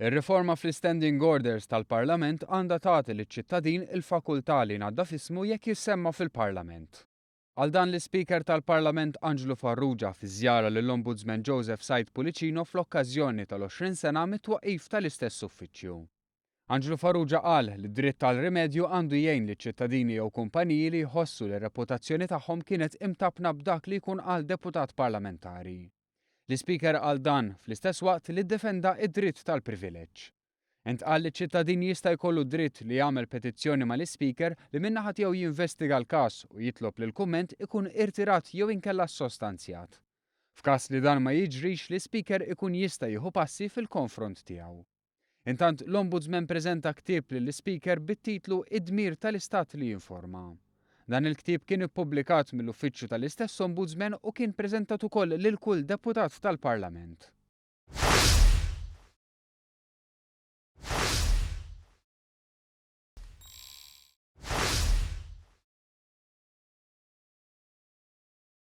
Ir-riforma fl-Istanding Orders tal-Parlament għandha tagħti liċ-ċittadin il-fakultà li jnaddaf ismu jekk jissemma fil-Parlament. Qal dan l-Ispeaker tal-Parlament Anġlu Farrugia fi żjara lill-Ombudsman Joseph Said Pullicino fl-okkażjoni tal-20 sena mit-twaqqif tal-istess uffiċċju. Anġlu Farrugia qal li d-dritt għal rimedju għandu jgħin liċ-ċittadini jew kumpaniji li jħossu li r-reputazzjoni tagħhom kienet imtappna b'dak li jkun qal deputat parlamentari. L-Ispeaker qal dan fl-istess waqt li ddefenda d-dritt tal-privileġġ. Intqal li ċ-ċittadin jista' jkollu d-dritt li jagħmel petizzjoni mal-Ispeaker li min-naħa tiegħu jinvestiga l-każ u jitlob li l-kumment ikun irtirat jew inkella ssostanzjat. F'każ li dan ma jiġrix l-Ispeaker ikun jista' jieħu passi fil-konfront tiegħu. Intant, l-Ombudsman preżenta ktieb lill-Ispeaker bit-titlu Id-Dmir tal-Istat li Jinforma. Dan il-ktieb kien ippubblikat mill-Uffiċċju tal-istess Ombudsman u kien preżentat ukoll lil kull deputat tal-Parlament.